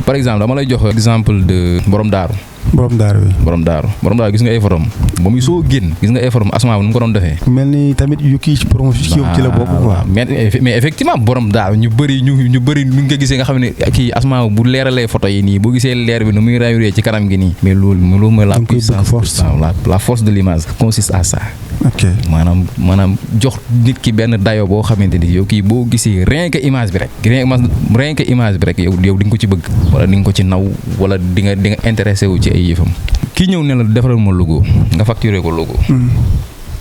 par exemple dama lay jox exemple de borom daaru gis nga ay forom ba muy soo génn gis nga ay forom asmaa bu nu mu ko doon defee. mel ni tamit yu kii ci promotion ci la bokk quoi. mais effectivement borom daaru ñu bëri nu nga gisee nga xam ne kii asmaa bu leeralee photo yi nii boo gisee leer bi nu muy rayuree ci kanam gi nii. mais loolu mooy la puissance la force de l'image consiste à ça. ok maanaam jox nit ki benn dayo boo xamante ni yow kii boo gisee rien que image bi rek yow di nga ko ci bëgg wala di nga ko ci naw wala di nga intéressé wu ci ay yëfam. kii ñëw ne la defaral ma logo nga facturé ko logo.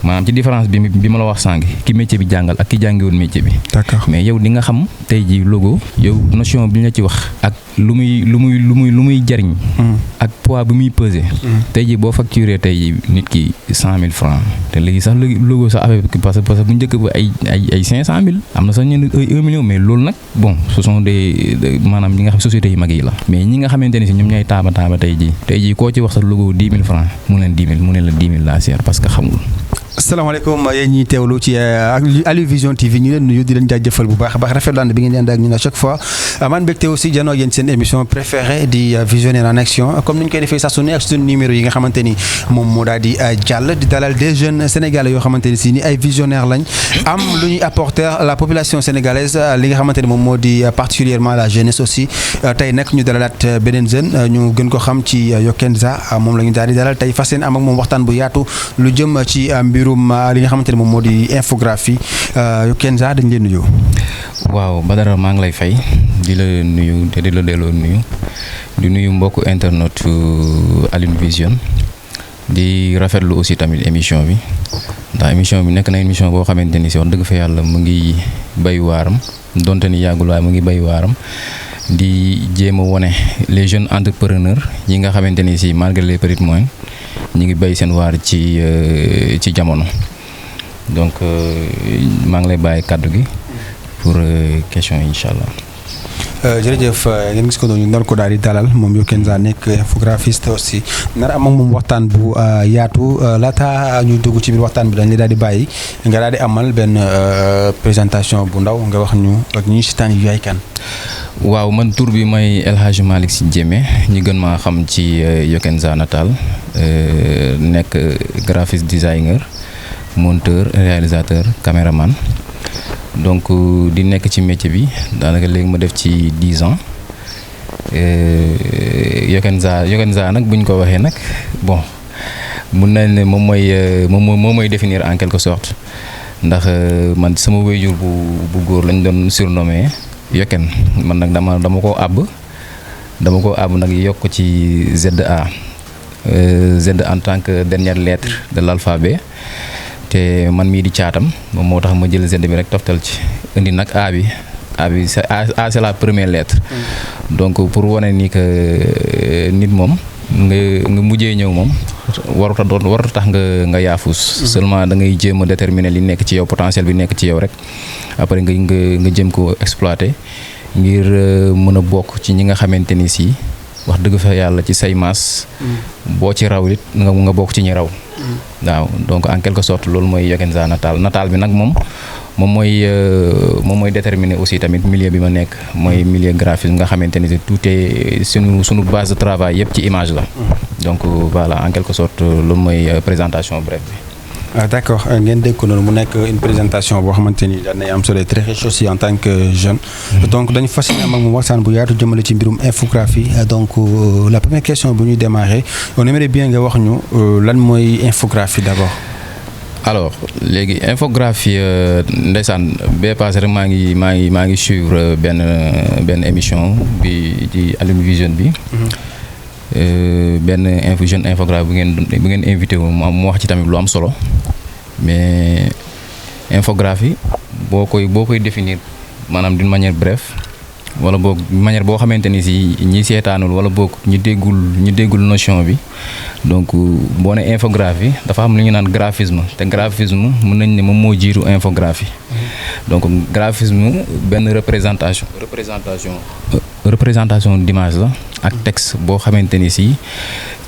maanaam ci différence bi ma la wax sànq ki métier bi jàngal ak ki jàngiwoon métier bi. d'accord mais yow di nga xam tey ji logo yow notion bi ñu la ci wax ak lu muy jariñ. ak poids bi muy peser. tey ji boo facturé tey ji nit ki 100 000 francs te léegi sax logo sax affaire parce que bu njëkk ba ay 500 000 am na sax ñenn 1 million mais loolu nag bon ce sont maanaam ñi nga xam sociétés yu mag yi la mais ñi nga xamante ne si ñoom ñooy taaba tey ji koo ci wax sa logo 10 000 francs mu ne la 10 000 la seer parce que xamul. asalaamaaleykum yéen ñiy teewlu ci Aliou Vision TV ñu leen nuyu di leen jaajëfal bu baax a baax rafetlu ànd bi ngeen di ànd ak ñun à chaque fois man mbégte aussi janoo yéen seen émission préférée di Visionnaire en action comme ni ñu koy defee saa su ne ak suñu numéro yi nga xamante ni moom moo daal di jàll di dalal des jeunes sénégalais yoo xamante ni si ni ay visionnaires lañ am lu ñuy apporter à la population sénégalaise li nga xamante ni moom moo di particulièrement la jeunesse aussi tey nag ñu dalalaat beneen jeune ñu gën ko xam ci Yokenza moom la ñu daal di dalal tey fas yéene am ak moom waxtaan bu yaatu lu jëm ci mbirum li nga xamante ne moom moo di infographie Yokenza dañ leen nuyu. waaw Badara maa ngi lay fay di la nuyu te di la delloo nuyu di nuyu mbokku internet Aliou Vision di rafetlu aussi tamit émission bi ndax émission bi nekk na émission boo xamante ni si wax dëgg fa yàlla mu ngi bay waaram donte ni yàggul waaye mu ngi bay waaram di jéem a wone les jeunes entrepreneurs yi nga xamante ni si malgré les petits moyens ñu ngi bay seen waar ci jamono donc maa ngi lay bàyyi kàddu gi pour question yi incha allah. jërëjëf ngeen gis ko noonu ñu nar ko daal di dalal moom Yokenza nekk infographiste aussi nar am ak moom waxtaan bu yaatu laata ñu dugg ci biir waxtaan bi dañ la daal di bàyyi nga daal di amal benn présentation bu ndaw nga wax ñu ak ñi si tànn yaay kan. waaw man tur bi may El Hadj Malick Sy Diémé ñu gën maa xam ci Yokenza Natal nekk graphiste designer monteur réalisateur caméraman donc di nekk ci métier bi daanaka léegi ma def ci 10 ans Yokenza nag bu ñu ko waxee nag bon mun nañ ne moom mooy définir en quelque sorte ndax man sama waajur bu góor lañ doon surnommé Yoken man nag dama ko àbb nag yokk ci ZA Z en tant que dernière lettre de l'alphabet te man mii di caatam moom moo tax ma jël Z bi rek toftal ci indi nag A bi c'est la première lettre. Donc pour wane ni que nit moom nga mujjee ñëw moom warut a tax nga yaafus. Seulement da ngay jéem a déterminer li nekk ci yow potentiel bi nekk ci yow rek après nga jéem ko exploiter ngir mën a bokk ci ñi nga xamante ni si wax dëgg fa yàlla ci say maas. boo ci raw it nga bokk ci ñi raw. waaw donc en quelque sorte loolu mooy Yokenza Natal bi nag moom mooy déterminer aussi tamit milieu bi ma nekk mooy milieu graphisme nga xamante ni tout est sunu base de travail yëpp ci image la. donc voilà en quelque sorte loolu mooy présentation bref bi. D'accord ngeen dégg ko noonu mu nekk une présentation boo xamante ni daan nañ am solo très riche aussi en tant que jeune. donc dañu fas yéene am ak moom waxtaan bu yaatu jëmale ci mbirum infographie donc la première question bu ñuy démarrer on aimerait bien nga wax ñu lan mooy infographie d'abord. alors léegi infographie ndeysaan bee passé rek maa ngi suivre benn émission bi di Aliou Vision bi. benn jeune infographe bu ngeen invité wu mu wax ci tamit lu am solo mais infographie boo koy définir maanaam d'une manière bref wala boog manière boo xamante ni si ñi seetaanul wala boog ñu déggul notion bi donc boo ne infographie dafa am lu ñu naan graphisme te graphisme mën nañ ne moom moo jiitu infographie donc graphisme benn représentation d'image la ak texte boo xamante ni si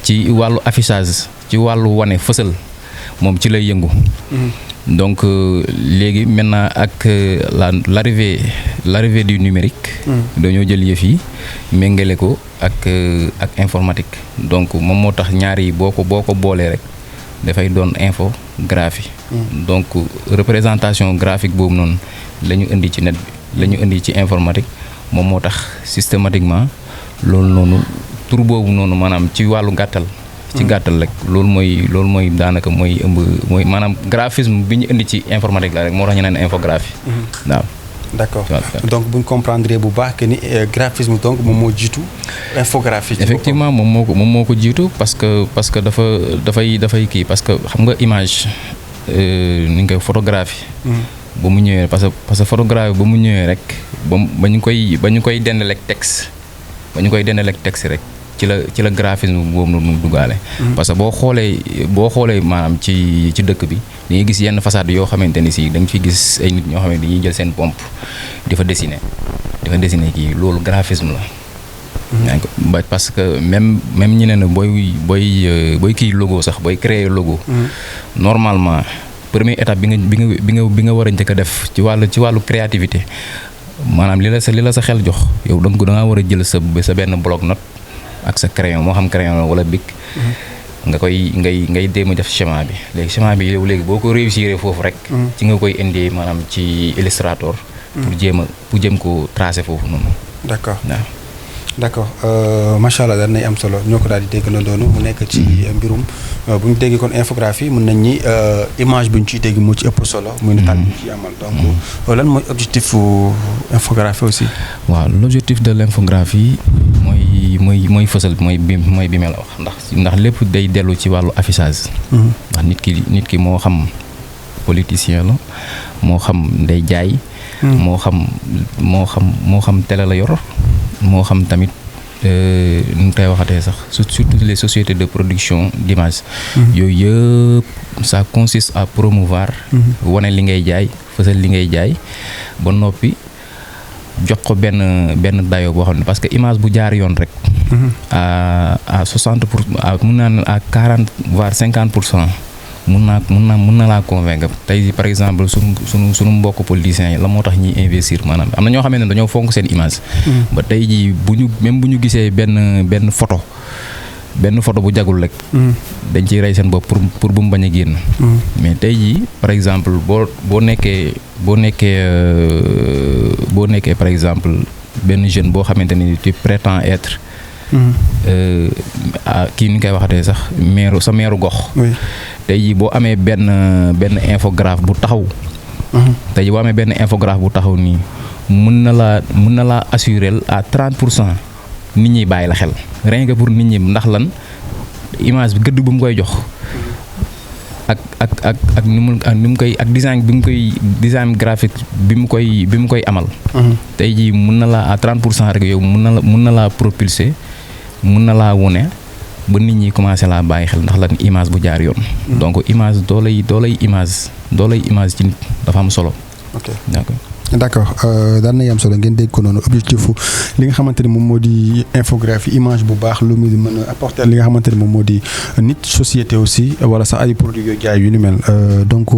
ci wàllu affichage ci wàllu wane fësal moom ci lay yëngu. donc léegi maintenant ak l'arrivée du numérique dañoo jël yëf yi méngale ko ak informatique donc moom moo tax ñaar yi boo ko boolee rek dafay doon infographie donc représentation graphique boobu noonu la ñu indi ci net bi la ñu indi ci informatique moom moo tax systématiquement loolu noonu tur boobu noonu maanaam ci wàllu gàttal ci gàttal rek loolu mooy daanaka mooy ëmb mooy maanaam graphisme bi ñu indi ci informatique la rek moo tax ñu naan infographie waaw. D'accord donc bu ñu comprendre bu baax que ni graphisme donc moom moo jiitu infographie. effectivement moom moo ko jiitu parce que dafay kii parce que xam nga image ni nga koy photographie. ba mu ñëwee parce que photographie ba mu ñëwee rek ba ñu koy dendaleeg texte rek. ci la graphisme boobu noonu duggaale. parce que boo xoolee maanaam ci dëkk bi dañuy gis yenn façade yoo xamante ni si da nga fiy gis ay nit ñoo xam ne dañuy jël seen pompe di fa dessiner kii loolu graphisme la. parce que même ñu ne booy kii logo sax booy créer logo. normalement première étape bi nga war a njëkk a def ci wàllu créativité maanaam li la sa xel jox yow donc da ngaa war a jël sa benn bloc note ak sa crayon moo xam crayon wala bic nga koy ngay déema def schéma bi léegi boo ko réussir foofu rek ci nga koy indi maanaam ci Illustrator pour jéem ko tracer foofu noonu. D'accord macha allah daal nay am solo ñoo ko daal di dégg na doonu mu nekk ci mbirum bu ñu déggee kon infographie mën nañ ni image bu ñu ciy dégg moo ci ëpp solo. muy nataal bu ñu ciy amal donc lan mooy objectif infographie aussi. waaw l'objectif de l'infographie mooy fësal mooy bi ma la wax ndax lépp day dellu ci wàllu affichage. ndax nit ki moo xam politicien la moo xam day jaay. moo xam télé la yor. moo xam tamit nu ñu koy waxatee sax surtout les sociétés de production d'image yooyu yëpp ça consiste à promouvoir wane li ngay jaay fësal li ngay jaay ba noppi jox ko benn dayo boo xam ne parce que image bu jaar yoon rek à 60 pour mun naa à 40 voire 50% mun na laa convaincre tey par exemple sunu mbokk politiciens yi la moo tax ñuy investir maanaam am na ñoo xamante ne dañoo fonk seen image. ba tey jii bu ñu gisee benn photo bu jagul rek. dañ ciy rey seen bopp pour bu mu bañ a génn. mais tey jii par exemple boo nekkee par exemple benn jeune boo xamante ni tu prétends être. kii ni ñu koy waxatee sax sa meeru gox. tey jii boo amee benn infographe bu taxaw. tey jii boo amee benn infographe bu taxaw nii mën na laa assurer à 30% nit ñi bàyyi la xel rien que pour nit ñi ndax lan image bi gëdd bu mu koy jox ak ni mu koy ak design graphique bi mu koy amal. tey jii mën na laa à 30% rek yow mën na laa propulser mën na laa wone ba nit ñi commencé laa bàyyi xel ndax lan image bu jaar yoon. donc image doolay image ci nit dafa am solo. ok d'accord daan na am solo ngeen dégg ko noonu objectif li nga xamante ne moom moo di infographie image bu baax lu muy mën a apporter li nga xamante ne moom moo di nit société aussi wala sax ay produits yooyu jaay yu ni mel donc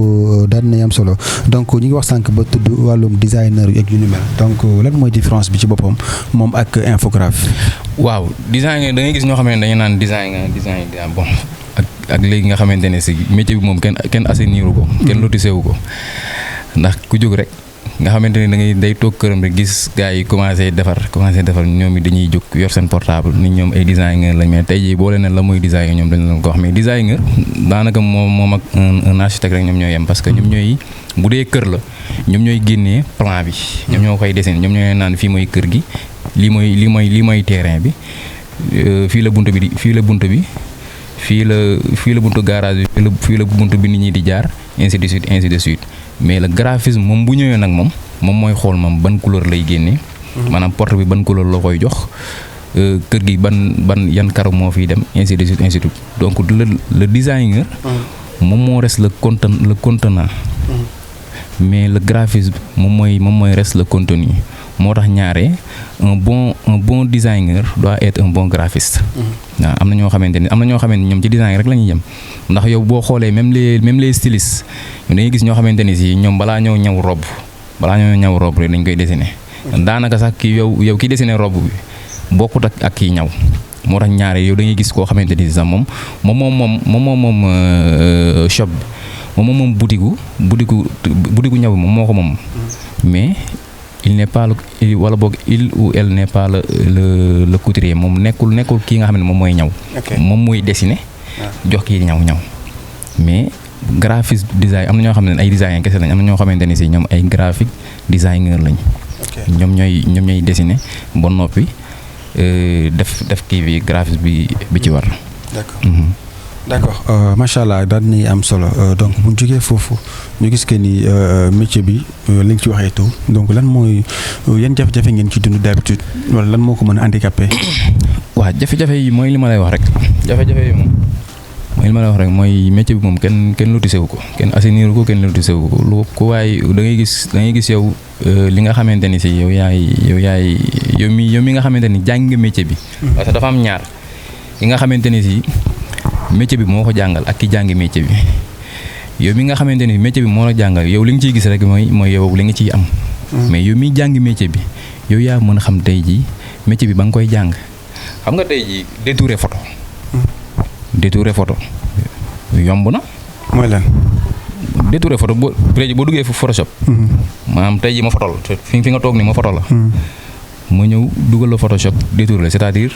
daan na am solo donc ñu ngi wax sànq ba tudd wàllum designer yu ak yu ni mel donc lan mooy différence bi ci boppam moom ak infographie. waaw designer da ngay gis ñoo xam ne dañu naan design bon ak léegi nga xamante ne si métier bi moom kenn assainiru ko. kenn lotissé wu ko ndax ku jóg rek. nga xamante ni day toog këram rek gis gars yi commencé defar ñoom it dañuy jóg yor seen portable ni ñoom ay designer lañ mais tey jii boo leen ne la mooy designer ñoom dañ leen ko wax mais designer daanaka moom ak un architecte rek ñoom ñooy yem parce que ñoom ñooy bu dee kër la ñoom ñooy génnee plan bi ñoom ñoo koy dessiner ñoom ñooy naan fii mooy kër gi lii mooy terrain bi fii la buntu bi fii la buntu garage bi fii la buntu bi nit ñi di jaar ainsi de suite mais le graphisme moom bu ñëwee nag moom mooy xool moom ban couleur lay génnee. maanaam porte bi ban couleur la koy jox kër gi ban yan karo moo fiy dem ainsi de suite donc le designer. moom moo reste le contenant. mais le graphisme moom mooy reste le contenu moo tax ñaare un bon designer doit être un bon graphiste. waaw am na ñoo xamante ni ñoom ci design rek la ñuy yem ndax yow boo xoolee même les stylistes da ngay gis ñoo xamante ni si ñoom balaa ñëw ñaw robe rek dañ koy dessiner. daanaka sax kii yow ki dessiner robe bi bokkut ak kii ñaw. moo tax ñaare yow da ngay gis koo xamante ni sax moom shop bi moom boutique ñaw bi moom moo ko moom. mais il n'est pas wala boog il ou elle n'est pas le couturier moom nekkul kii nga xam ne moom mooy ñaw. moom mooy dessiner. jox kii ñaw mais graphiste design am na ñoo xam ne ay designer kese lañ am na ñoo xamante ni si ñoom ay graphic designer lañ. ñoom ñooy dessiner ba noppi. def kii bi graphisme bi ci war. d'accord macha allah daal ni am solo donc bu ñu jógee foofu ñu gis que ni métier bi li nga ci waxee tout donc lan mooy yan jafe-jafe ngeen ci dund d'habitude wala lan moo ko mën a handicapé. waaw jafe-jafe yi mooy li ma lay wax rek jafe-jafe yi moom mooy li ma lay wax rek mooy métier bi moom kenn lotissé wu ko kenn assainir ko kenn lotissé wu ko lu ko waaye da ngay gis yow li nga xamante ni si yow mi nga xamante ni jàng nga métier bi. parce que dafa am ñaar yi nga xamante ni si métier bi moo ko jàngal ak ki jàngi métier bi yow mi nga xamante ni métier bi moo la jàngal yow li nga ciy gis rek mooy yow li nga ciy am. mais yow miy jàngi métier bi yow yaa mën a xam tey jii métier bi ba nga koy jàng xam nga tey jii détourer photo yomb na. mooy lan. détourer photo boo duggee Photoshop. maanaam tey jii ma photo la fi nga toog nii ma photo la. ma ñëw dugal la Photoshop détourer la c'est-à-dire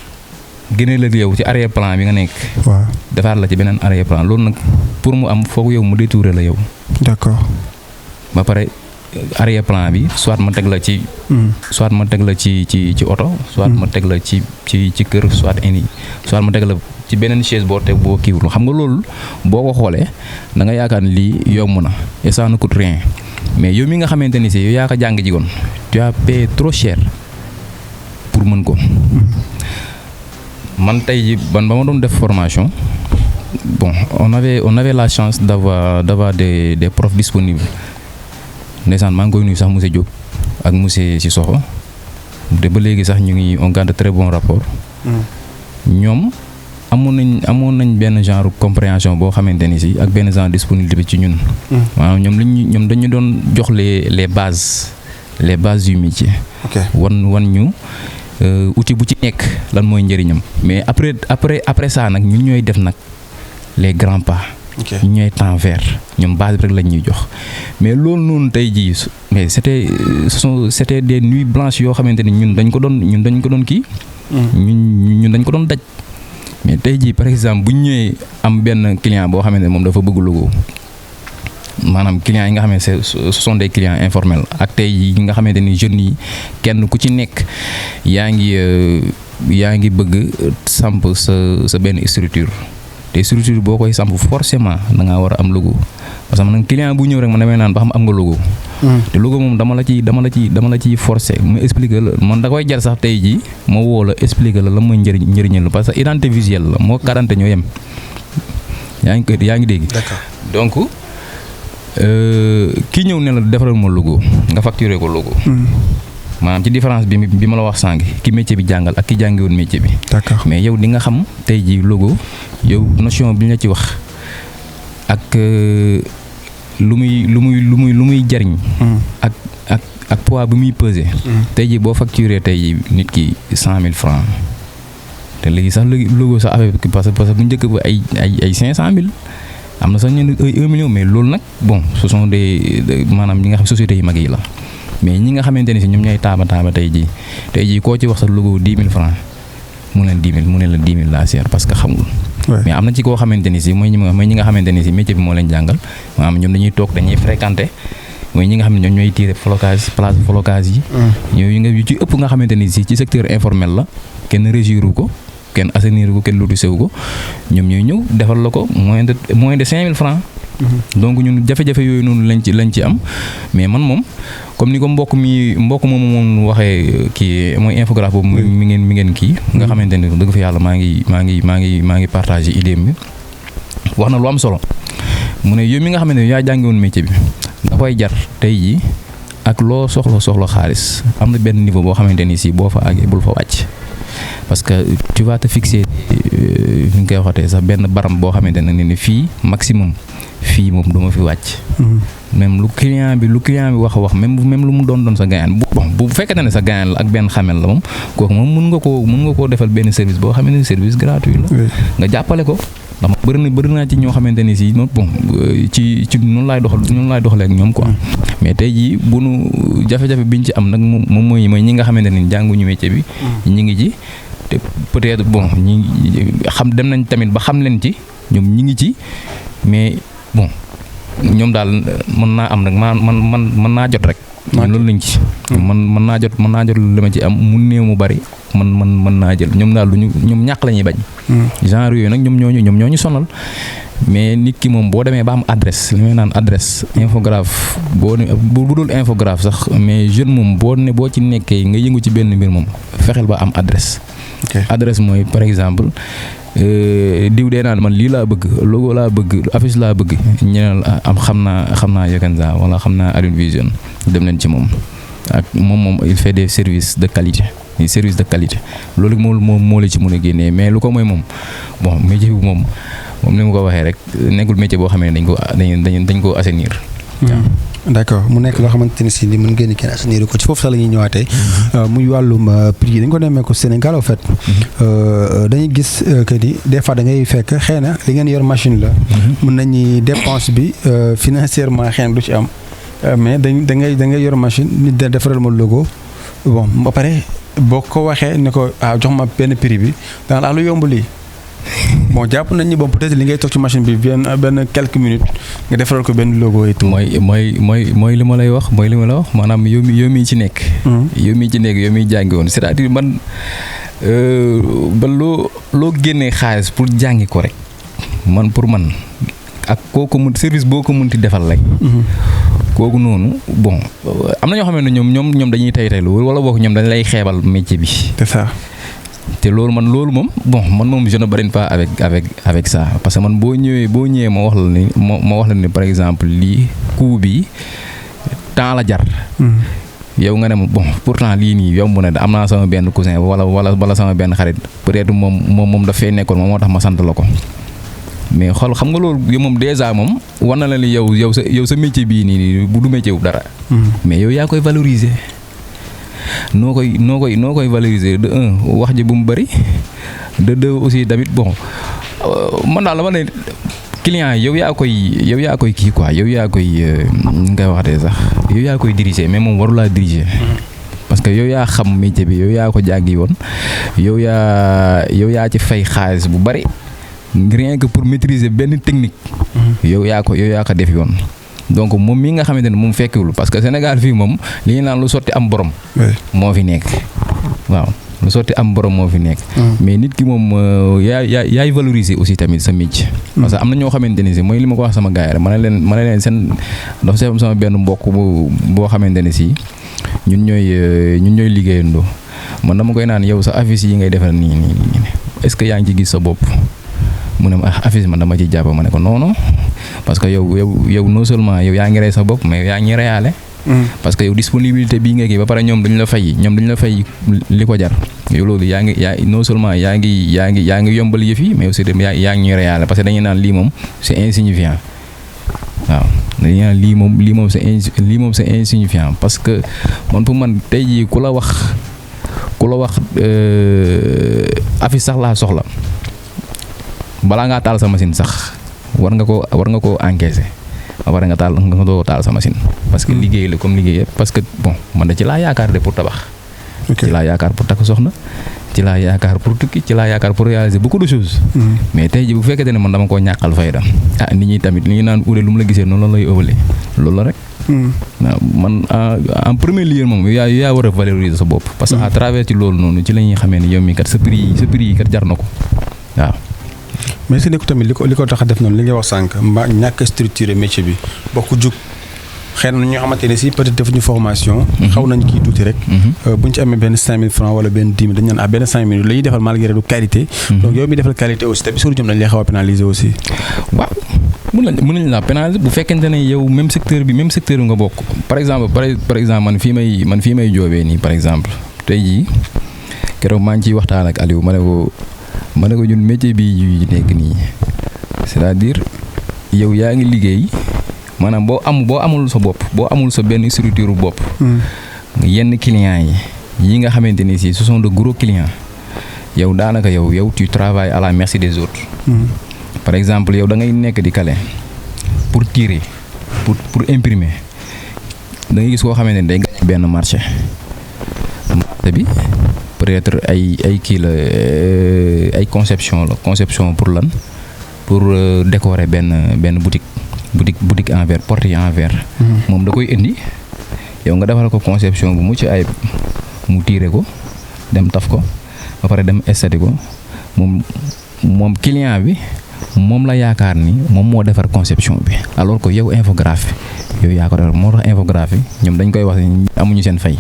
génne la yow ci arrière plan bi nga nekk. waaw defaat la ci beneen arrière plan loolu nag pour mu am foog yow mu détourer la yow. d'accord. ba pare arrière plan bi soit ma teg la ci. soit ma teg la ci oto. soit ma teg la ci kër soit ma teg la ci beneen chaise boo kiiwul xam nga loolu boo ko xoolee da nga yaakaar ni lii yomb na et ça ne coûte rien mais yow mi nga xamante ni si yow yaa ko jàng jigoon tu as payé trop cher pour mën ko. man tey ji ba ma doon def formation bon on avait la chance d'avoir des profs disponibles ndeysaan maa ngi koy nuyu sax monsieur Diop ak monsieur Sissoko de ba léegi sax ñu ngi on garde très bon rapport. ñoom amoon nañ benn genre compréhension boo xamante ni si ak benn genre disponibilité ci ñun. maanaam ñoom dañu doon jox les bases du métier. wan ñu outil bu ci nekk lan mooy njëriñam mais après ça nag ñun ñooy def nag les grands pas. ñun ñooy temps vert ñoom base bi rek lañ ñuy jox mais loolu noonu tey jii mais c'était des nuits blanches yoo xamante ni ñun dañ ko doon kii. ñun dañ ko doon daj. mais tey jii par exemple bu ñu ñëwee am benn client boo xamante ne moom dafa bëgg logo maanaam clients yi nga xam ne ce sont des clients informels ak tey yi nga xamante ni jeunes yi kenn ku ci nekk yaa ngi bëgg samp sa benn structure te structure boo koy samp forcément da ngaa war a am logo parce que man client bu ñëw rek man damay naan ba xam am nga logo. te logo moom dama la ciy forcer mu expliquer la man da koy jar sax tey jii ma woo la expliquer la mooy njëriñal la parce que identité visuelle la moo quarante ñoo yem yaa ngi dégg. d'accord donc kii ñëw ne la defaral ma logo nga facturer ko logo. maanaam ci différence bi ma la wax sànq ki métier bi jàngal ak ki jàngiwoon métier bi. d'accord mais yow di nga xam tey jii logo yow notion bi ñu la ci wax ak lu muy jariñ. ak poids bi muy peser. tey jii boo facturer tey jii nit ki 100 000 francs te léegi sax logo sax affaire parce que bu njëkk ba ay 500 000 am na sax ñu ne 1 million mais loolu nag bon ce sont des maanaam ñi nga xam sociétés yi mag yi la. mais ñi nga xamante ni si ñoom ñooy taaba tey jii koo ci wax sa logo 10 000 francs mu ne la 10 000 laa seer parce que xamul. mais am na ci koo xamante ni si mooy ñi nga xamante ni si métier bi moo leen jàngal maanaam ñoom dañuy toog dañuy fréquenter mooy ñi nga xam ne ñoom ñooy tirer flocage place flocage yi. yu ci ëpp nga xamante ni si ci secteur informel la kenn régiru ko kenn assainir ko kenn lotissé wu ko ñoom ñooy ñëw defal la ko moins de 5 000 francs. donc ñun jafe-jafe yooyu noonu lañ ci am mais man moom comme ni ko mbokk moom waxee kii mooy infographe boobu mi ngeen kii nga xamante ni dëgg fa yàlla maa ngi partager idée bi wax na lu am solo mu ne yow mi nga xamante ne yaa jàngiwoon métier bi dafay jar tey jii ak loo soxla xaalis am na benn niveau boo xamante ni si boo fa àggee bul fa wàcc parce que tu vas te fixer fi nga koy waxatee sax benn baram boo xamante ne ni fii maximum fii moom du ma fi wàcc. même lu client bi wax même lu mu doon sa gaañaan bu fekkente ne sa gaañaan la ak benn xamel la moom kooku moom mun nga koo defal benn service boo xamante ne service gratuit la. nga jàppale ko. ndax bëri naa ci ñoo xamante ni si bon ci noonu laay doxalee ak ñoom quoi mais tey jii bu nu jafe-jafe biñ ci am nag moom mooy ñi nga xamante ni jànguñu métier bi. ñi ngi ci te peut-être bon ñi xam dem nañ tamit ba xam leen ci ñoom ñi ngi ci mais bon ñoom daal mën naa am nag mën naa jot rek. loolu lañ ci. mën naa jot li ma ci am mu néew mu bari mën naa jël ñoom daal ñoom ñàkk la ñuy bañ. genre yooyu nag ñoom ñoo ñu sonal mais nit ki moom boo demee ba am adresse li may naan adresse infographe bu dul infographe sax mais jeune moom boo ci nekkee nga yëngu ci benn mbir moom fexeel ba am adresse. adresse mooy par exemple diw dee naan man lii laa bëgg logo laa bëgg affiche laa bëgg ñeneen am xam naa Yekenza wala xam naa Alioune Vision dem leen ci moom ak moom il fait des services de qualité. service de qualité loolu moo la ci mën a génnee mais lu ko mooy moom bon métier bi moom ni ma ko waxee rek nekkul métier boo xamee ne dañ ko assainir. d'accord mu nekk loo xamante ne si ni mën ngeen kenn assainir ko ci foofu sax la ñuy ñëwaatee muy wàllum prix yi dañ ko demee ko Sénégal en fait dañuy gis que ni des fois da ngay fekk xëy na li ngeen yor machine la. mën nañu dépense bi financièrement xëy na du ci am mais da ngay yor machine nit da defaral ma logo bon ba pare. boo ko waxee ne ko jox ma benn prix bi danga lu yomb lii bon jàpp nañ ni bon peut-être li ngay toog ci machine bi benn quelques minutes nga defaral ko benn logo et tout. mooy li ma lay wax maanaam yow mi ci nekk. yow mi jàngi woon c'est-à-dire man ba loo génnee xaalis pour jàngi ko rek pour man ak kooku service boo ko mënti defal rek. kooku noonu bon am na ñoo xam ne ñoom dañuy taylu wala boog ñoom dañ lay xeebal métier bi. c'est ça. te loolu moom bon man moom je ne barine pas avec ça parce que man boo ñëwee ma wax la ni par exemple lii coût bi temps la jar. yow nga ne bon pourtant lii nii yomb na am naa sama benn cousin wala sama benn xarit peut-être moom dafay nekkoon moo tax ma sant la ko. mais xool xam nga loolu yow moom déjà moom war na la ni yow sa métier bii nii bu du métier wu dara. mais yow yaa koy valoriser. noo koy valoriser de un wax ji bu mu bëri de deux aussi tamit bon man daal dama ne client yow yaa koy kii quoi yow yaa koy nga waxatee sax yow yaa koy diriger mais moom warulaa diriger. parce que yow yaa xam métier bi yow yaa ko jàngi woon yow yaa ci fay xaalis bu bëri. rien que pour maîtriser benn technique. yow yaa ko def yoon. donc moom mii nga xamante ne moom fekkiwul parce que Sénégal fii moom li ñu naan lu sotti am borom. moo fi nekk waaw lu sotti am borom moo fi nekk. mais nit ki moom yaay valoriser aussi tamit sa métier. parce que am na ñoo xamante ne si mooy li ma ko wax sama gars yi rek ma ne leen seen dafa seetlu sama benn mbokk boo xamante ne si ñun ñooy liggéeyandoo man dama koy naan yow sa affiche yi ngay defal nii est-ce que yaa ngi ci gis sa bopp. mu ne ma affiche man dama ci jàpp ma ne ko non parce que yow non seulement yow yaa ngi rey sa bopp mais yaa ngi reyaale. parce que yow disponibilité bii nga kii ba pare ñoom dañu la fay li ko jar yow loolu yaa non seulement yaa ngi yombal yëf yi mais aussi dem yaa ngi ñuy reyaale parce que dañuy naan lii moom c'est insignifiant waaw dañuy naan lii moom c'est insignifiant parce que man pour man tey jii ku la wax affiche sax laa soxla. balaa ngaa taal sa machine sax war nga koo encaisser ba pare nga doo taal sa machine parce que liggéey la comme liggéey yëpp parce que bon man da ci laa yaakaar de pour tabax. ci laa yaakaar pour takk soxna ci laa yaakaar pour tukki ci laa yaakaar pour réaliser beaucoup de choses. mais tey ji bu fekkee ne man dama koo ñàkkal fayda nit ñi tamit li ñu naan uude lu mu la gisee noonu la lay ëwalee loolu la rek. waaw man en premier lieu moom yaa war a valoriser sa bopp. parce que à travers ci loolu noonu ci la ñuy xamee ne yow mi kat sa prix yi kat jar na ko waaw. mais si nekku tamit li ko tax a def noonu li nga wax sànq ñàkk structuré métier bi bokk jug xëy na ñoo xamante ne si peut-être defuñu formation. xaw nañ kii tuuti rek. buñ ci amee benn 5000 francs wala benn 10 000 dañu naan benn 5000 la ñuy defal malgré du qualité. donc yow mi defal qualité aussi tamit sur ñoom dañ lay xaw a pénaliser aussi. waaw mën nañ la pénaliser bu fekkente ne yow même secteur bi nga bokk par exemple man fii may joobee nii par exemple tey jii keroog maa ngi ciy waxtaan ak Aliou ma ne ko ñun métier bi yu nekk nii c'est-à-dire yow yaa ngi liggéey maanaam boo amul sa bopp boo amul sa benn structure bopp. yenn clients yi nga xamante ni si ce sont de gros clients yow daanaka yow tu travailles à la merci des autres. par exemple yow da ngay nekk di kale pour tirer pour imprimer da ngay gis koo xamante ne day gagné benn marché bi peut-être ay kii la ay conception pour lan pour décorer benn boutique en verre porte yi en verre. moom da koy indi yow nga defal ko conception bu mucc ayib mu tirer ko dem taf ko ba pare dem esthétique ko moom client bi moom la yaakaar ni moom moo defar conception bi alors que yow infographie yow yaa ko defar moo tax infographie ñoom dañ koy wax ni amuñu seen fay.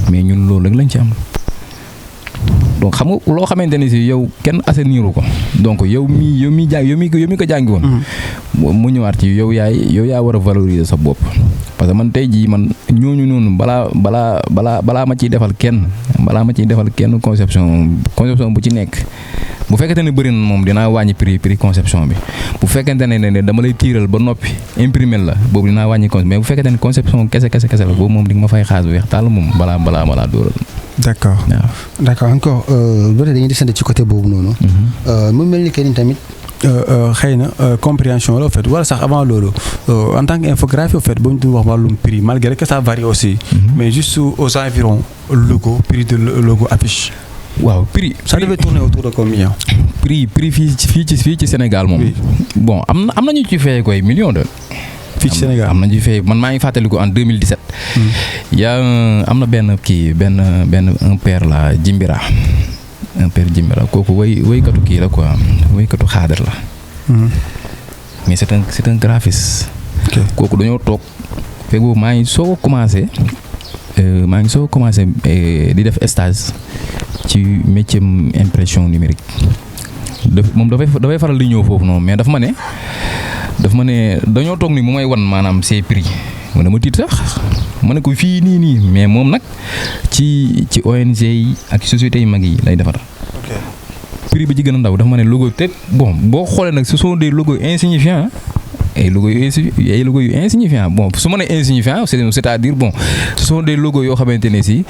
mais ñun loolu rek lañ ci am. donc xam nga loo xamante ni si yow kenn assainiru ko donc yow mi ko jàngi woon. mu ñëwaat ci yow yaa war a valoriser sa bopp. parce que man tey jii man ñooñu noonu balaa ma ciy defal kenn conception bu ci nekk bu fekkente ne bëri na moom dinaa wàññi prix conception bi bu fekkente ne dama lay tiiral ba noppi imprimer la boobu dinaa wàññi mais bu fekkente ne conception kese la boobu moom di nga ma fay xaas bu weex tàll moom balaa ma laa dóoral. d'accord d'accord encore ba tey dañuy descendre ci côté boobu noonu. mu mel ni que ni tamit xëy na compréhension la au fait wala sax avant loolu en tant qu'infographie au fait boo ñu doon wax wàllum prix malgré que ça varie aussi. mais juste aux environs logo prix de logo affiche. waaw prix ça devait tourner autour de combien. prix fii ci Sénégal moom. bon am na ñu ci fay koy millions de. fii ci Sénégal am na ñu fay man maa ngi fàttaliku en 2017. am na benn un père la Jimbira. un père Jimbira kooku woykatu kii la quoi woykatu xaadar la. mais c'est un graphiste. kooku dañoo toog fekk boobu maa ngi soo commencé di def stage ci métier impression numérique moom dafay faral di ñëw foofu noonu mais daf ma ne dañoo toog ni mu may wan maanaam ses prix mu ne ma tiit sax ma ne ko fii nii mais moom nag ci ONG yi ak sociétés yu mag yi lay defar. prix bi ci gën a ndaw dafa ma ne logo te bon boo xoolee nag ce sont des logos insignifiants ay logos yu insignifiants bon su ma nee insignifiant c'est-à-dire bon ce sont des logos yoo xamante ne si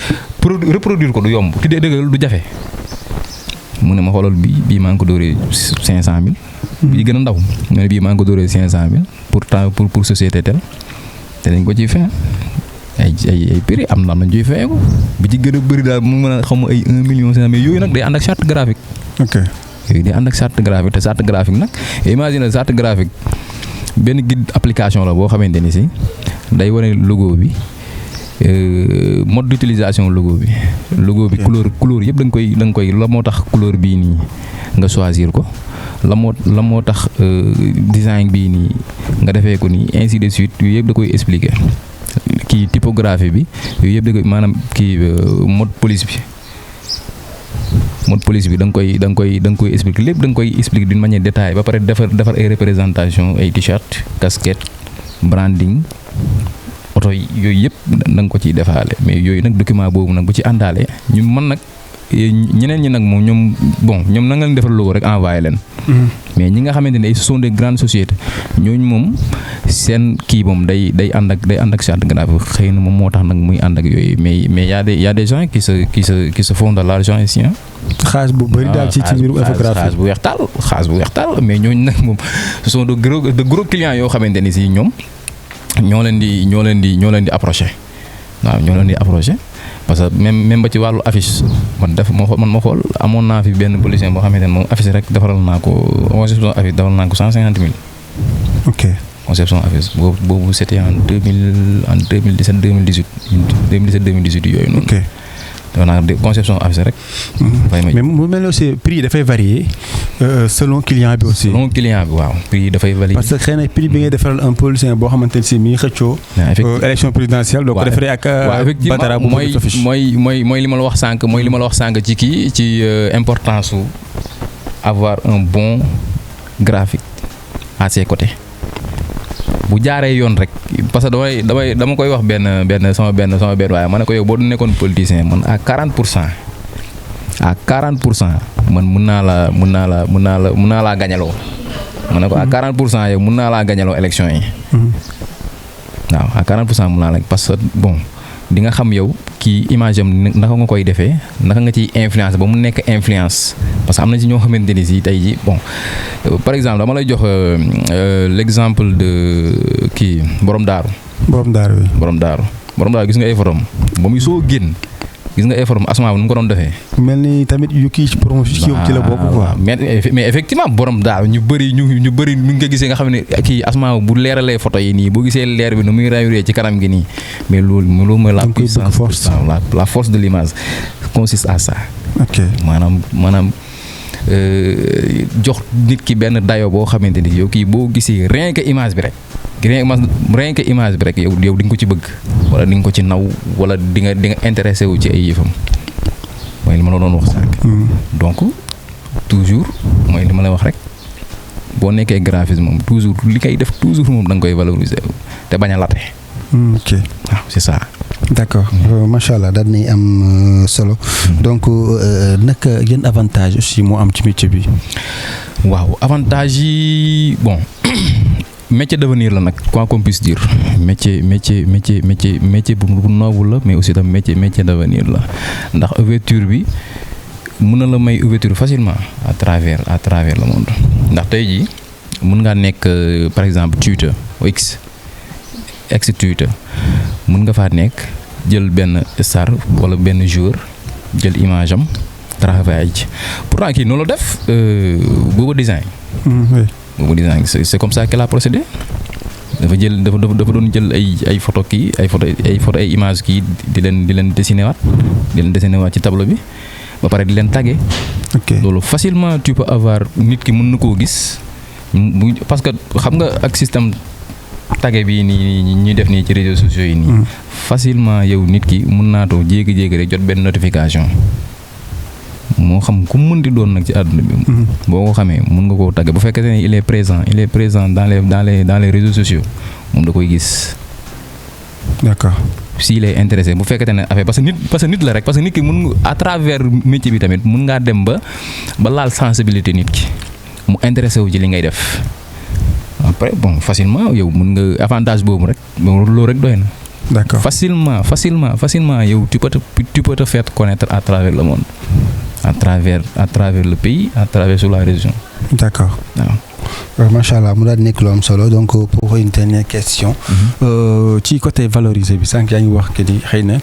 reproduire ko du yomb te dëgg du jafe. mu ne ma xoolal bii maa ngi ko dóoree 500000. bii gën a ndaw mu ne bii maa ngi ko dóoree 500000 pour société tel te dañ ko ciy fay ay prix am na ñuy fay ko bi ci gën a bëri daal mu mën a xam ay 1 million 500 mais yooyu nag day ànd ak charte graphique. ok yooyu day ànd ak charte graphique te charte graphique nag imagine charte graphique benn guide application la boo xamante ni si day wane logo bi. mode d'utilisation logo bi couleur yëpp da nga koy la moo tax couleur bii nii nga choisir ko la moo tax design bii nii nga defee ko nii ainsi de suite yooyu yëpp da koy expliquer kii typographie bi yooyu yëpp da koy maanaam kii mode police bi da nga koy expliquer lépp da nga koy expliquer d'une manière détaillée ba pare defar ay représentation ay t-shirt casquette branding oto yooyu yëpp da nga ko ciy defaale mais yooyu nag document boobu nag bu ci àndaale ñu man nag ñeneen ñi nag moom ñoom na nga leen defal logo rek envoyé leen. mais ñi nga xamante ne ce sont des grandes sociétés ñooñu moom seen kii moom day ànd ak charte graphique xëy na moom moo tax nag muy ànd ak yooyu mais y a des gens qui se font de l'argent ici. xaalis bu bëri daal ci mbirum infographie xaalis bu weex taal mais ñooñu nag moom ce sont de gros clients yoo xamante ni si ñoom. ñoo leen di approché waaw ñoo leen di approché parce que même ba ci wàllu affiche man ma xool amoon naa fi benn policier boo xamante ne moom affiche rek defaral naa ko conception affiche defaral naa ko 150 000. ok conception affiche boobu c'était en 2017 2018 yooyu noonu. ok. conception affiche rek. mais mu mel ne aussi prix dafay varier selon client bi aussi. selon client bi waaw prix dafay valider. parce que xëy na prix bi ngay defaral un politicien boo xamante ne si mi ngi xëccoo. élection présidentielle. doo ko defaree ak. Badara bu mooy li ma la wax sànq mooy li ma la wax sànq ci importance su avoir un bon graphique à ses côtés bu jaaree yoon rek parce que dama koy wax sama benn waaye ma ne ko yow boo nekkoon politicien man à 40% man mun naa laa gañaloo ma ne ko à 40% yow mun naa laa gañaloo élection yi. waaw à 40% mun naa la parce que bon di nga xam yow kii image am naka nga koy defee naka nga ciy influence ba mu nekk influence parce que am na ci ñoo xamante ni si tey ji bon par exemple dama lay jox l'exemple de kii borom daaru gis nga ay photom ba muy soo génn gis nga ay photom asma bu nu mu ko doon defee. mel ni tamit yu kii ci promotion ci la bokk quoi. mais effectivement borom daaru ñu bëri ñu ngi ko gisee nga xam ne kii asma bu leeralee photo yi nii boo gisee leer bi nu muy rayuree ci kanam gi nii mais loolu mooy la puissance la force de l'image consiste à ça. ok maanaam jox nit ki benn dayo boo xamante ni yow kii boo gisee rien que image bi rek yow di nga ko ci bëgg wala di nga ko ci naw wala di nga intéressé wu ci ay yëfam mooy li ma la doon wax sànq. donc toujours mooy li ma la wax rek boo nekkee graphisme moom toujours li koy def toujours moom da nga koy valoriser te bañ a late. ok waaw c'est ça. d'accord macha allah daal nañ am solo donc naka yan avantage aussi moo am ci métier bi. waaw avantage yi bon métier d'avenir la nag quoi qu'on puisse dire métier bu noble la mais aussi tam métier d'avenir la ndax ouverture bi mën na la may ouverture facilement à travers le monde ndax tey jii mën ngaa nekk par exemple tuteur ex tuteur mën nga faa nekk jël benn star wala benn joueur jël image am travail ci pourtant kii noonu la def boobu design. boobu design c'est comme ça qu'elle a procédé dafa doon jël ay photo kii ay image kii di leen dessiner waat ci tableau bi ba pare di leen taguer. ok loolu facilement tu peux avoir nit ki mën na koo gis parce que xam nga ak système. tagge bi nii ñuy def nii ci réseaux sociaux yi nii. facilement yow nit ki mun naa too jéegi-jéegi rek jot benn notification moo xam ku mën di doon nag ci àdduna bi. boo ko xamee mun nga koo tagge bu fekkee ne il est présent dans les réseaux sociaux moom da koy gis. d'accord. s'il est intéressé bu fekkee ne affaire parce que nit la rek parce que nit ki mun à travers métier bi tamit mun ngaa dem ba laal sensibilité nit ki mu intéressé wu ci li ngay def. après bon facilement yow mën nga avantage boobu rek loolu rek doy na. d'accord facilement yow tu peux te faire connaître à travers le monde à travers le pays à travers sur la région. d'accord waaw. macha allah mu daal nekk lu am solo donc pour une dernière question. ci côté valoriser bi sànq yaa ngi wax que ni xëy na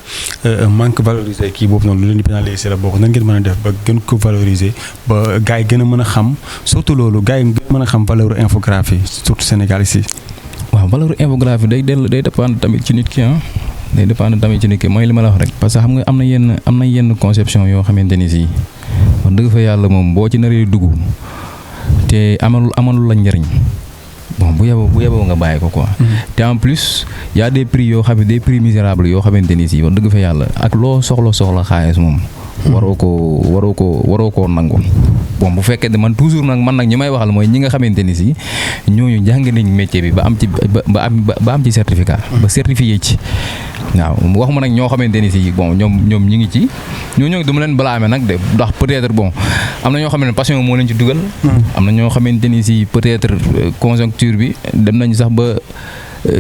manque valoriser kii boobu noonu lu leen di pénaliser la bokk nan ngeen mën a def ba gën ko valoriser ba gars yi gën a mën a xam surtout loolu gars yi gën a mën a xam valeur infographie surtout Sénégal ici. waaw valeur infographie day dépendre tamit ci nit ki mooy li ma la wax rek parce que xam nga am na yenn conception yoo xamante ni si wax dëgg fa yàlla moom boo ci naree dugg. te amalul la njëriñ bon bu yeboo nga bàyyi ko quoi. te en plus y a des prix yoo xam ne des prix misérables yoo xamante ni si wax dëgg fa yàlla ak loo soxla xaalis moom. waroo koo nangu. bon bu fekkee ne man toujours nag ñi may waxal mooy ñi nga xamante ni si ñooñu jàng nañ métier bi ba am ci certificat. ba certifié ci. waaw waxuma nag ñoo xamante ni si bon ñoom ñi ngi ci ñooñu dama leen blâmer nag de ndax peut-être bon am na ñoo xam ne passion moo leen ci dugal. am na ñoo xamante ni si peut-être conjoncture bi dem nañu sax ba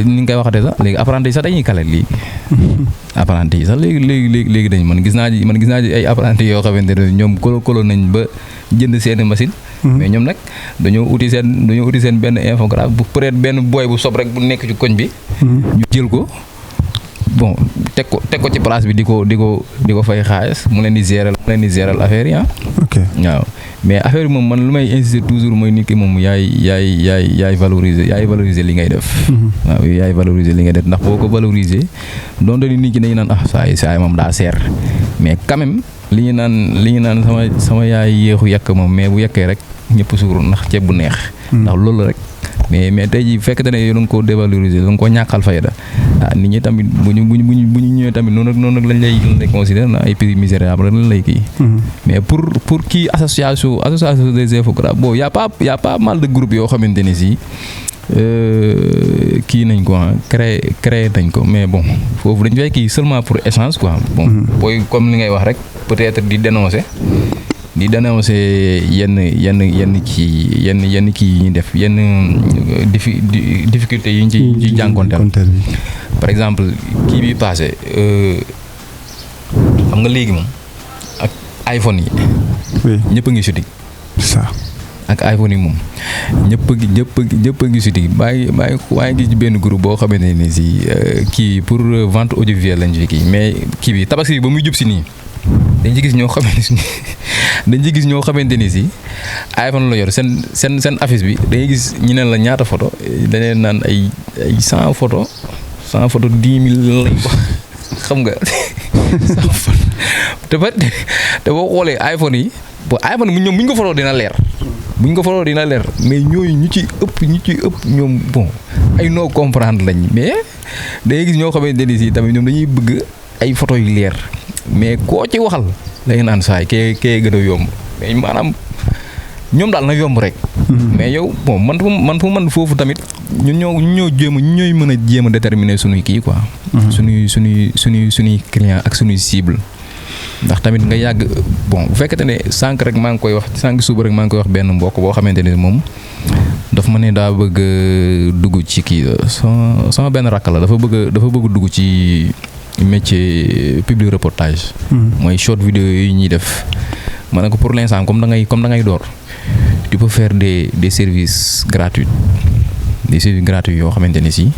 ni nga koy waxatee sax léegi apprenti yi sax dañuy kale léegi. apprenti yi sax léegi dañu man gis naa ci ay apprenti yoo xamante ne ñoom kolo nañ ba jënd seeni machine. mais ñoom nag dañoo uti seen benn infographe bu peut-être benn boy bu sob rek bu nekk ci koñ bi. ñu jël ko. bon teg ko ci place bi di ko fay xaalis mu leen di gérer affaire yi ok waaw mais affaire bi moom man lu may insister toujours mooy nit ki moom yaay valoriser li ngay def. waaw yaay valoriser li ngay def ndax boo ko valoriser donte ni nit ki dañu naan saa yi moom daa seer mais quand même li ñu naan sama yaay yéexu yàq moom mais bu yàkkee rek ñëpp suur ndax ceeb bu neex. ndax loolu rek. mais tey jii fekk ne yow da nga koo dévaloriser da nga koo ñàkkal fayda nit ñi tamit bu ñu ñëwee tamit noonu lañ lay considérer ay prix misérable lañ lay kii. mais pour kii association des infographes bon y a pas mal de groupes yoo xamante ne si kii nañ ko créé nañ ko mais bon foofu dañ fay kii seulement pour échange quoi. bon booy comme li ngay wax rek peut-être di dénoncer yenn kii yi ñuy def yenn difficultés yi ñu ci jànkonteel par exemple kii bi passé xam nga léegi moom ak iPhone yi ñëpp a ngi shooting ça ak iPhone yi moom ñëpp a ngi shooting waaye gis ci benn groupe boo xamante ne si kii pour vente audiovisuelle lañ fi kii mais kii bi tabaski ba muy jub si nii dañ ci gis ñoo xamante ni si iPhone la yor seen affiche bi dañuy gis ñu ne la ñaata photo dañuy naan ay 100 photo 10 000 lañ ko xam nga 100 photo te boo xoolee iPhone yi ñoom bu ñu ko photo dina leer mais ñooyu ñu ci ëpp ñoom bon ay noo comprendre lañ mais dañuy gis ñoo xamante ni si tamit ñoom dañuy bëgg ay photo yu leer mais koo ci waxal lay naan saay kee gën a yomb mais maanaam ñoom daal na yomb rek. mais yow bon man foofu tamit ñooy mën a jéem a déterminer sunuy kii quoi. sunuy client ak sunuy cible. ndax tamit nga yàgg bon bu fekkente ne sànq suba rek maa ngi koy wax benn mbokk boo xamante ne moom daf ma ne daa bëgg dugg ci kii sama benn rakk la dafa bëgg dugg ci. métier public reportage. mooy short vidéo yi ñuy def ma ne ko pour l'instant comme da ngay door tu peux faire des services gratuits yoo xamante ne si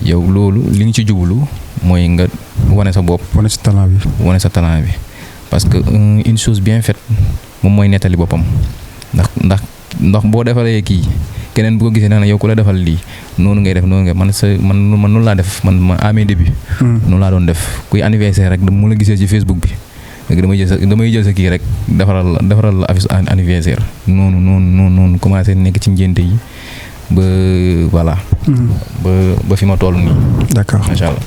yow loolu li nga ci jublu mooy nga wane sa bopp. wane sa talent bi parce que une chose bien faite moom mooy nettali boppam ndax boo defalee kii. keneen bu ko gisee na yow ku la defal lii noonu ngay def man noonu laa def man à mes débuts. noonu laa doon def kuy anniversaire rek mu la gisee ci Facebook bi léegi damay jël sa kii rek defaral la affiche anniversaire noonu commencé nekk ci ngénte yi ba voilà. ba fi ma toll nii. d'accord macha allah.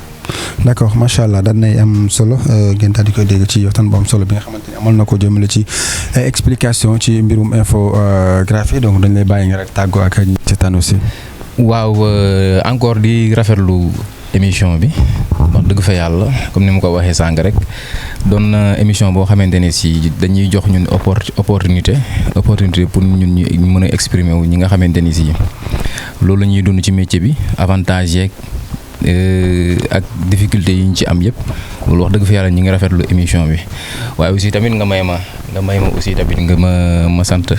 d'accord macha allah daan nay am solo ngeen daal di koy dégg ci waxtaan bu am solo bi nga xamante ni amal na ko jëmale ci explication ci mbirum infographie donc dañ lay bàyyi nga rek tàggoo ak ñi ci tànn aussi. waaw encore di rafetlu émission bi wax dëgg fa yàlla comme ni ma ko waxee sànq rek doon na émission boo xamante ne si dañuy jox ñun opportunité pour ñun ñu mën a exprimer wu ñi nga xamante ni si loolu la ñuy dund ci métier bi avantage yeeg. ak difficulté yi ñu ci am yëpp loolu wax dëgg fa yàlla ñi ngi rafetlu émission bi waaye aussi tamit nga may ma aussi tamit nga ma sant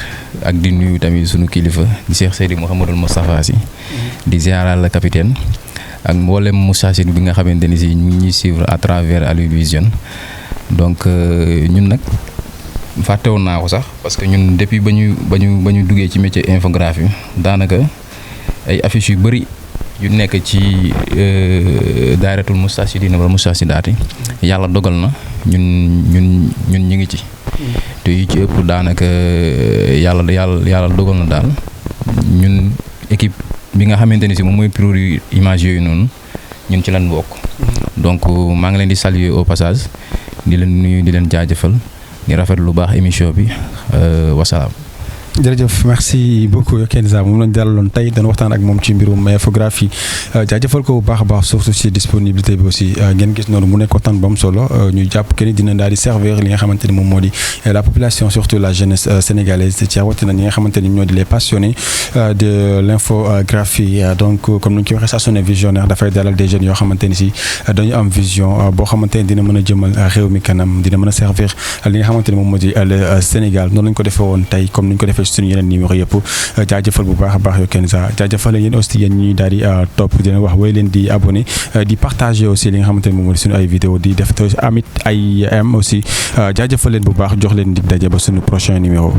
ak di nuyu tamit sunu kilifa di Cheikh Seydi Mouhamadul Moustapha Sy di ziaral la capitaine ak mboolem Moustachid bi nga xamante ni si ñu ngi ñuy suivre à travers Aliou Vision donc ñun nag fàttewoon naa ko sax parce que ñun depuis ba ñu duggee ci métier infographie daanaka ay affiches yu bëri yu nekk ci daayratul Moustachidina wala Moustachidati yàlla dogal na ñun ñu ngi ci te yu ci ëpp daanaka yàlla dogal na daal ñun équipe bi nga xamante ni si moom mooy produit image yooyu noonu ñun ci lan bokk donc maa ngi leen di saluer au passage di leen nuyu di leen jaajëfal di rafet lu baax émission bi wasalaam. jërëjëf merci beaucoup Kenza moom lañ dalaloon tey dañ waxtaan ak moom ci mbirum infographie jaajëfal ko bu baax a baax surtout ci disponibilité bi aussi ngeen gis noonu mu nekk waxtaan bu am solo ñu jàpp que ni dina daal di servir li nga xamante ni moom moo di la population surtout la jeunesse sénégalaise ci rawatina ñi nga xamante ni ñoo di les passionnés de l'infographie donc comme ni ñu ko waxee saa su ne visionnaire dafay dalal des jeunes yoo xamante ni si dañu am vision boo xamante ni dina mën a jëmal réew mi kanam dina mën a servir li nga xamante ni moom moo di le Sénégal noonu lañ ko defee woon tey comme ni ñu ko defee suñu yeneen numéro yëpp jaajëfal bu baax a baax yow Kenza jaajëfal yéen aussi yéen ñuy daal di topp di leen wax way leen di abonné di partager aussi li nga xamante ne moom mooy suñu ay vidéo di def amit ay am aussi jaajëfal leen bu baax jox leen dig daje ba suñu prochain numéro